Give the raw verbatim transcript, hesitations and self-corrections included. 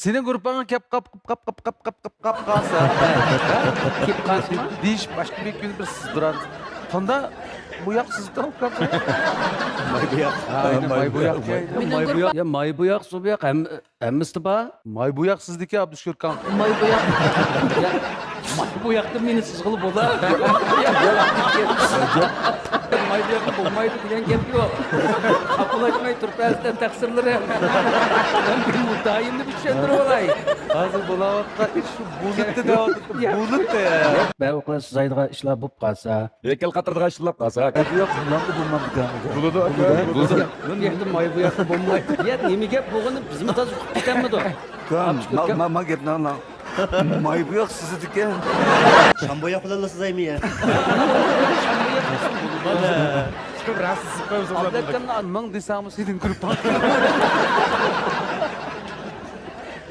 سېنىڭ گۇرۇپپاڭغا كەپ قاپ قاپ قاپ قاپ قاپ قاپ قاپ قاپ قالسا. كېلىپ قالسىمۇ؟ دېيىش باشقا بىر كۈنى بىر سىزدۇرار. سوندا بۇ ياق سىزىپ تۇرۇپ قالسا. ماي بۇياق. ئاينى ماي بۇياق. ماي بۇياق. يا ماي بۇياق، سۇ بۇياق، ھەم-، ھەممىسى بار. ماي بۇياق سىزدىكى ئابدۇشۈكۈر كام. ماي بۇياق. يا، ماي بۇياقتا مېنى سىزغىلى بولا. ماي بۇياقتا بولمايدۇ دېگەن گەپ يوق. قاپىلاشماي تۇرۇپ ئەزدە تەقسىرلىرىم. مەن بىر مۇددىئايىمنى بىر چۈشەندۈرۈپ ئالاي. ھازىر بولاۋاتقان ئىش شۇ بۇلۇتتا دەۋاتىدۇ. بۇلۇتتا. مەن ئوقۇغان سىزايدىغان ئىشلار بولۇپ قالسا. ھەيكەل قاتارىدىغان ئىشلار قالسا. گەپ يوق، بۇلارغا بولمامدىكەن. بولىدۇ، ئاكا. بولىدۇ. بۇ يەردە ماي بۇ ياقتا بولمايدۇ. يا نېمە گەپ بولغىنى بىزمۇ تازا ئۇقۇپ كېتەلمىدۇق. ما، ما، ما گەپنى ئاڭلاڭ. ماي بۇياق سىزىدىكەن. شام بوياق بىلەنلا سىزايمۇ يا؟ شام بوياق. ئابلەتكەمنى مىڭ دېسەڭمۇ سېنىڭ گۇرۇپپاڭ.